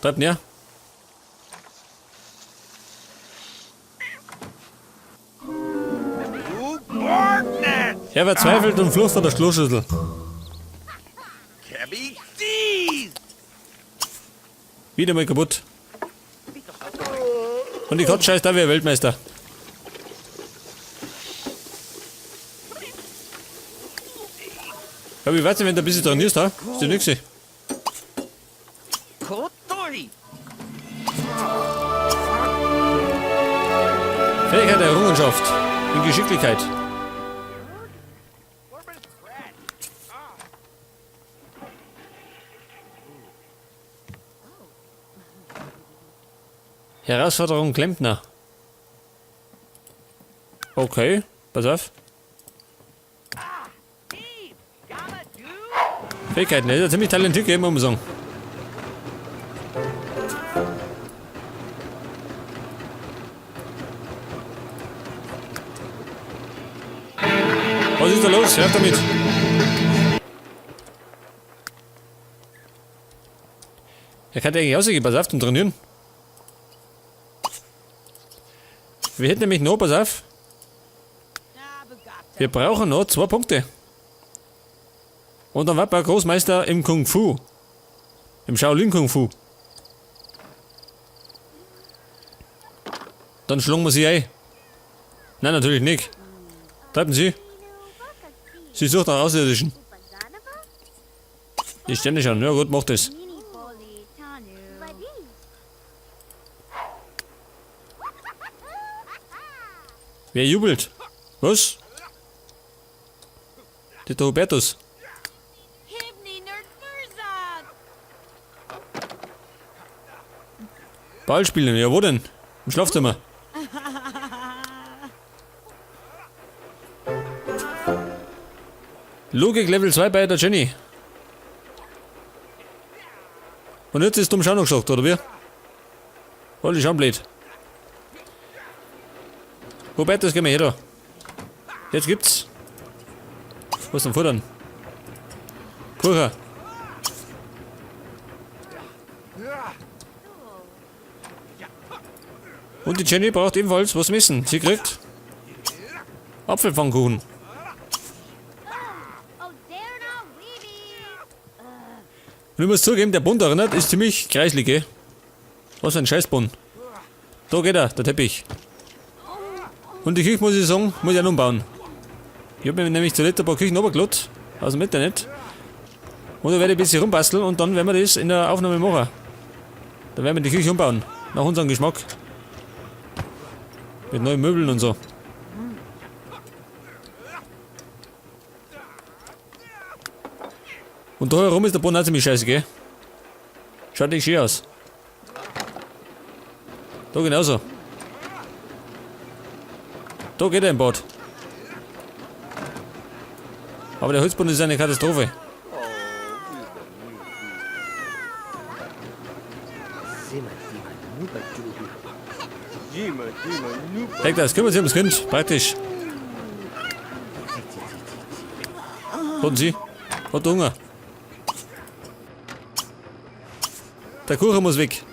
Treibt näher. Er verzweifelt und flucht an der Kloschüssel. Wieder mal kaputt. Und die Katze scheißt da wie ein Weltmeister. Ja, wie weiß nicht, wenn du ein bisschen trainierst, ha? Ist die nächste. Fähigkeit der Errungenschaft. In Geschicklichkeit. Herausforderung Klempner. Okay, pass auf. Fähigkeiten, er ist ja ziemlich talentiert, muss man sagen. Was ist da los? Hör auf damit! Er kann eigentlich rausgehen, pass auf, zum Trainieren. Wir hätten nämlich noch, pass auf. Wir brauchen noch 2 Punkte. Und dann wird man Großmeister im Kung Fu. Im Shaolin Kung Fu. Dann schlagen wir sie ein. Nein, natürlich nicht. Treiben Sie. Sie sucht nach Außerirdischen. Die Stände schon. Ja gut, macht das. Wer jubelt? Was? Der Hubertus. Ball spielen, ja wo denn? Im Schlafzimmer. Logik Level 2 bei der Jenny. Und jetzt ist dumm schon noch gesagt, oder wie? Voll schon blöd. Hubertus, geh mal her da. Jetzt gibt's. Was zum Futtern? Kuchen. Und die Jenny braucht ebenfalls was zum Essen. Sie kriegt Apfelpfannkuchen. Und ich muss zugeben, der Bund erinnert, ist ziemlich kreislig, gell? Was für ein Scheißbund. Da geht er, der Teppich. Und die Küche, muss ich sagen, muss ich auch noch umbauen. Ich hab mir nämlich zuletzt ein paar Küchen runtergeladen, aus dem Internet. Und da werde ich ein bisschen rumbasteln und dann werden wir das in der Aufnahme machen. Dann werden wir die Küche umbauen. Nach unserem Geschmack. Mit neuen Möbeln und so. Und da herum ist der Boden auch ziemlich scheiße, gell? Schaut nicht schön aus. Da genauso. Da geht er im Bad. Aber der Holzboden ist eine Katastrophe. Denk das, kümmern Sie ums Kind, praktisch. Warten Sie, hat Hunger. Der Kuchen muss weg.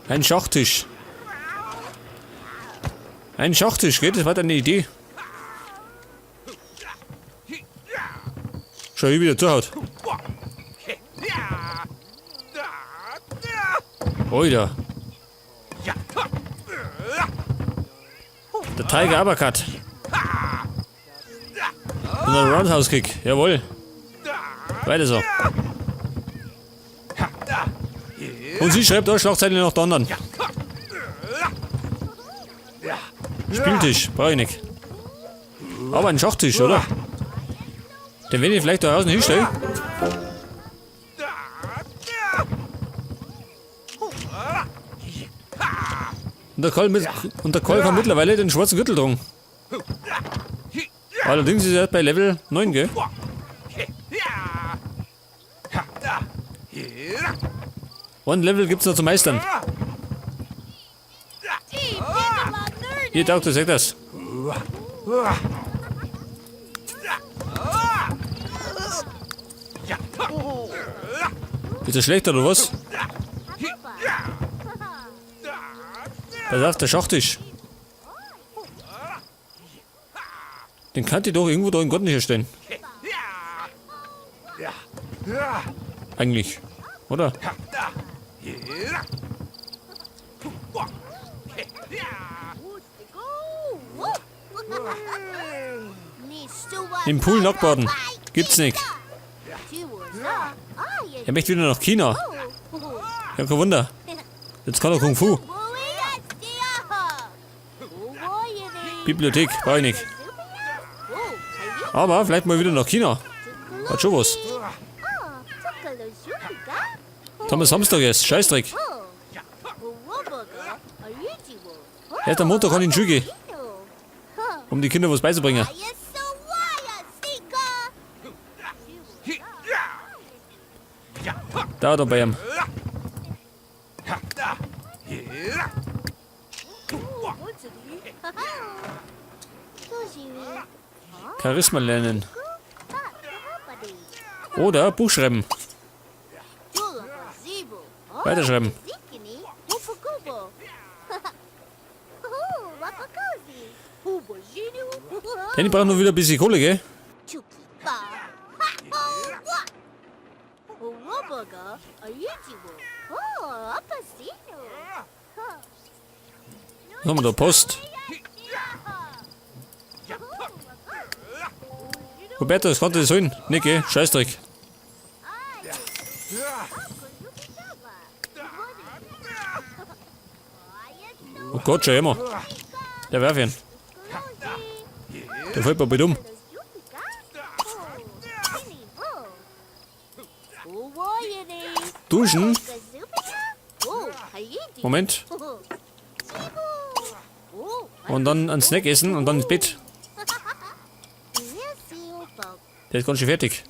Ein Schachtisch. Ein Schachtisch, geht? Das war deine Idee. Schau, wie wieder zuhaut. Oida. Der Tiger Uppercut. Und der Roundhouse Kick. Jawohl. Weiter so. Und sie schreibt auch Schlagzeile nach der anderen. Spieltisch, brauche ich nicht. Aber ein Schachtisch, oder? Den werde ich vielleicht da draußen hinstellen. Und der Karl kann mittlerweile den schwarzen Gürtel tragen. Allerdings ist er bei Level 9, gell? One Level gibt's noch zu meistern. Hier taugt das, sagt das. Ist das schlecht oder was? Pass auf, der Schachtisch. Den kann ich doch irgendwo da im Garten herstellen. Eigentlich. Oder? Im Pool nackt. Gibt's nicht. Er möchte wieder nach China. Ja, kein Wunder. Jetzt kann er Kung Fu. Bibliothek, brauch ich nicht. Aber vielleicht mal wieder nach China. Hat schon was. Jetzt haben wir Samstag erst. Scheißdreck. Erst am Montag kann ich in die Schule gehen. Um die Kinder was beizubringen. Da, da bei ihm. Charisma lernen. Oder Buch schreiben. Weiterschreiben. Denn ich brauche nur wieder ein bisschen Kohle, gell? Was haben wir da? Post. Roberto, das kann das sein. Nicht, gell? Scheißdreck. Oh Gott, schau immer. Der werf ihn. Der fällt mir bald um. Duschen? Moment. Und dann einen Snack essen und dann ins Bett. Der ist ganz schön fertig.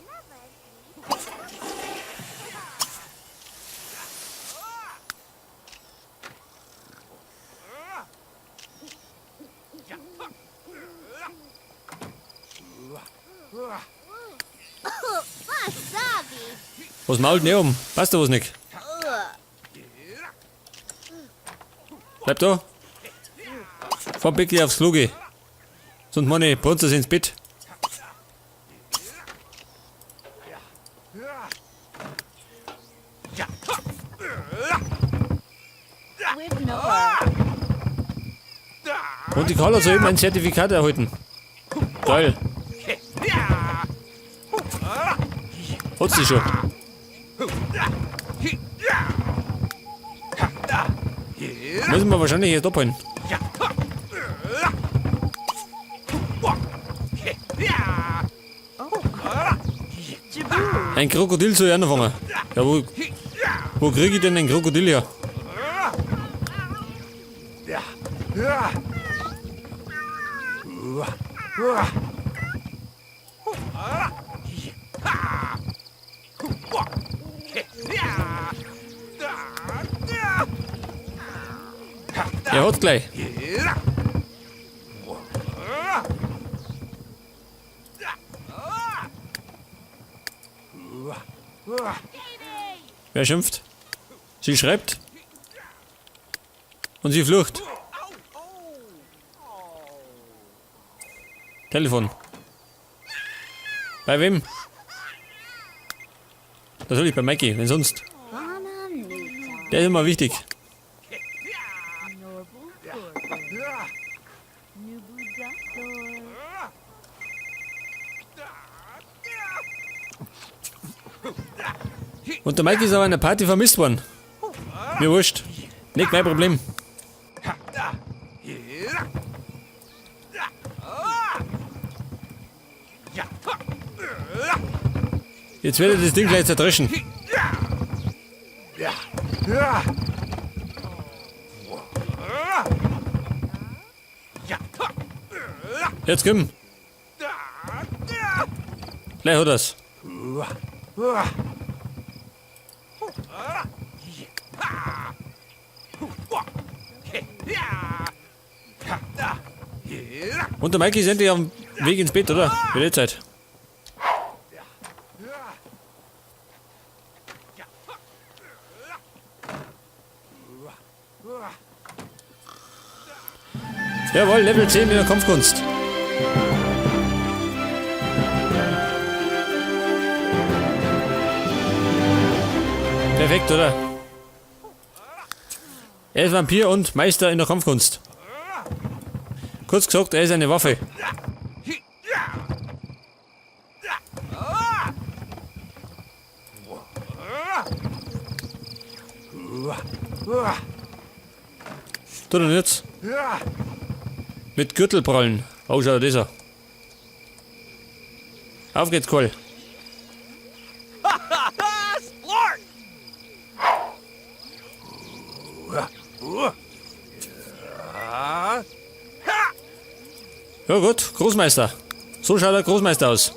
Was mault denn um? Passt da was nicht? Bleib da. Fahr wirklich aufs Klo geh. Sonst meine Brunzers ins Bett. Und die Carla hat soeben ein Zertifikat erhalten. Geil. Hat sie schon. Müssen wir wahrscheinlich jetzt abholen. Ein Krokodil soll ich auch noch fangen. Ja, wo krieg ich denn ein Krokodil her? Er hat gleich. Wer schimpft? Sie schreibt. Und sie flucht. Telefon. Bei wem? Natürlich bei Mikey, wenn sonst. Der ist immer wichtig. Und der Mikey ist aber in der Party vermisst worden. Mir wurscht. Nicht mein Problem. Jetzt werde ich das Ding gleich zerdreschen. Jetzt komm. Gleich hat er's. Und der Mikey ist endlich am Weg ins Bett, oder? Wird eh Zeit. Jawohl, Level 10 in der Kampfkunst. Perfekt, oder? Er ist Vampir und Meister in der Kampfkunst. Kurz gesagt, er ist eine Waffe. Tut er jetzt? Mit Gürtelprallen. Oh, schau dir das an. Auf geht's, Karl. Ja gut, Großmeister. So schaut der Großmeister aus.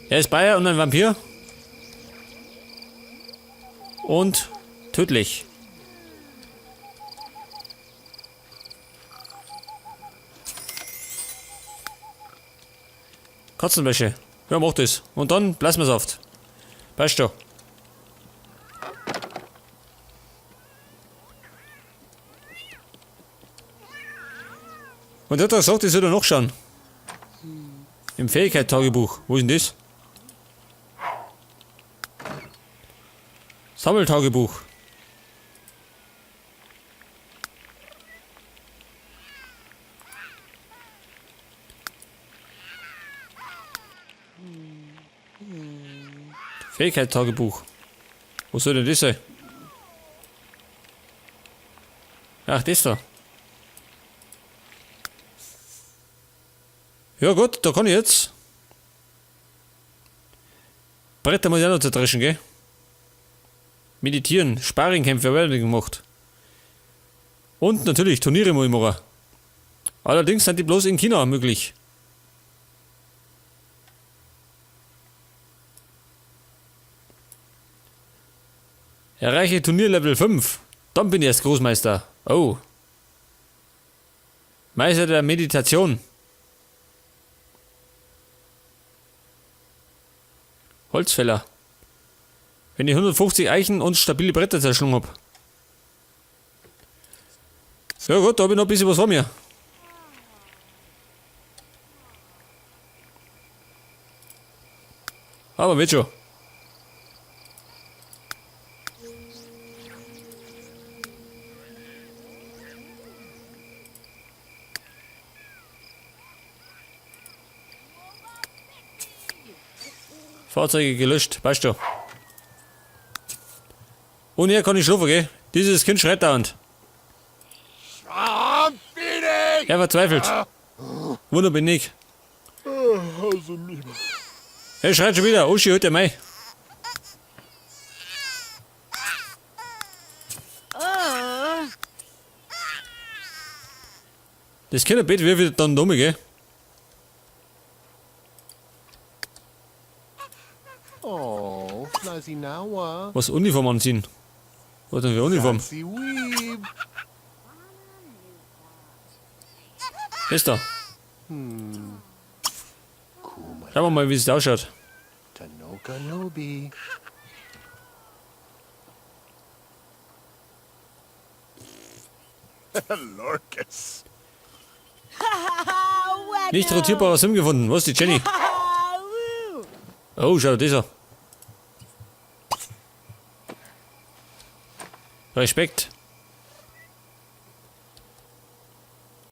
Er ist Bayer und ein Vampir. Und tödlich. Katzenwäsche. Ja, mach das. Und dann Plasmasaft. Passt schon. Und der hat gesagt, ich soll da nachschauen. Im Fähigkeit-Tagebuch. Wo ist denn das? Sammeltagebuch. Fähigkeit-Tagebuch. Wo soll denn das sein? Ach, das da. Ja gut, da kann ich jetzt. Bretter muss ich auch noch zerdreschen, gell? Meditieren, Sparringkämpfe werden gemacht. Und natürlich Turniere muss ich machen. Allerdings sind die bloß in China möglich. Erreiche Turnierlevel 5. Dann bin ich erst Großmeister. Oh. Meister der Meditation. Holzfäller. Wenn ich 150 Eichen und stabile Bretter zerschlungen hab. Ja gut, da hab ich noch ein bisschen was vor mir. Aber wird schon. Fahrzeuge gelöscht, weißt du. Ohne er kann ich schlafen, gell? Dieses Kind schreit dauernd. Er verzweifelt. Wunder bin ich. Er schreit schon wieder. Uschi, holt er mei. Das Kinderbett wird wieder dann dumm, gell? Oh, Flasinawa. Was Uniform anziehen? Was denn für Uniform? Das da. Schauen wir mal, wie es da ausschaut. Tanoka Nobi. Lorcus. Nicht rotierbarer Sim gefunden. Was ist die Jenny? Oh, schau dir das an. Respekt.